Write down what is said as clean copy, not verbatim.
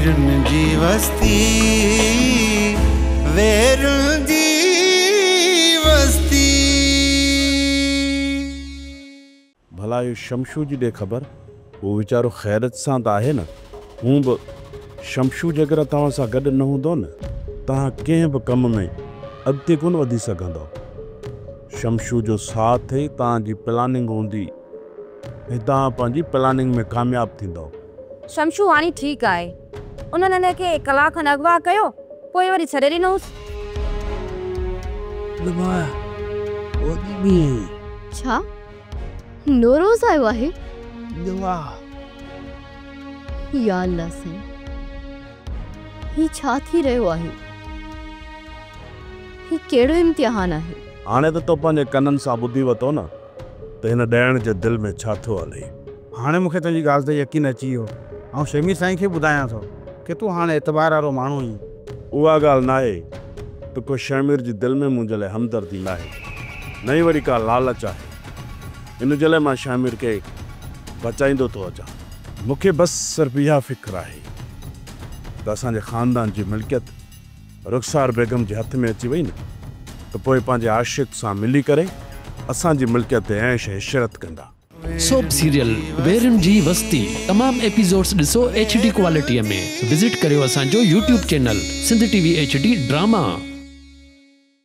ويرن جي وستي، ويرن جي وستي. ڀلا اهو شمشو جي ڏي خبر، هو ويچارو خيريت سان ته آهي نه؟ هونء به شمشو جيڪڏهن توهان سان گڏ نه هوندو نه، توهان ڪنهن به ڪم ۾ اڳتي ڪونه وڌي سگهندؤ. شمشو جو ساٿ ئي توهان جي پلاننگ هوندي ۽ توهان پنهنجي پلاننگ ۾ ڪامياب ٿيندؤ. شمشو هاڻي ٺيڪ آهي. انهن هن کي ڪلاڪ کن اغوا ڪيو، پوء وري ڇڏي ڏنوس. ڇا نوروز آيو آهي؟ يا الله سائين، هي ڇا ٿي رهيو آهي؟ هي ڪهڙو امتحان آهي؟ هاڻي ته تو پنهنجي ڪنن سان ٻڌي ورتو نه ته هن ڏائڻ جي دل ۾ ڇا ٿو هلي. هاڻي مون کي تنهنجي ڳالهه تي يقين اچي ويو. آئون شمير سائين کي ٻڌايان ٿو ڪي تون هاڻي اعتبار وارو ماڻهو آهين. اها ڳالهه ناهي ته ڪو شهمير جي دل ۾ منهنجي لاء همدردي ناهي، نه ئي وري ڪا لالچ آهي. ان جي لاء مان شهمير کي بچائيندو ٿو اچان. مون کي بس صرف اها فڪر آهي ته اسان جي خاندان جي ملڪيت رخسار بيگم جي هٿ ۾ اچي وئي نه ته پوء پنهنجي عاشق سان ملي ڪري اسان جي ملڪيت تي عيش عشرت ڪندا. سوپ سيريل ويرين جي وستي تمام ايپيسوڊس ڏسو ايڇ ڊي ڪوالٽي ۾ وزٽ ڪريو اسان جو YouTube channel Sindh T V H D drama.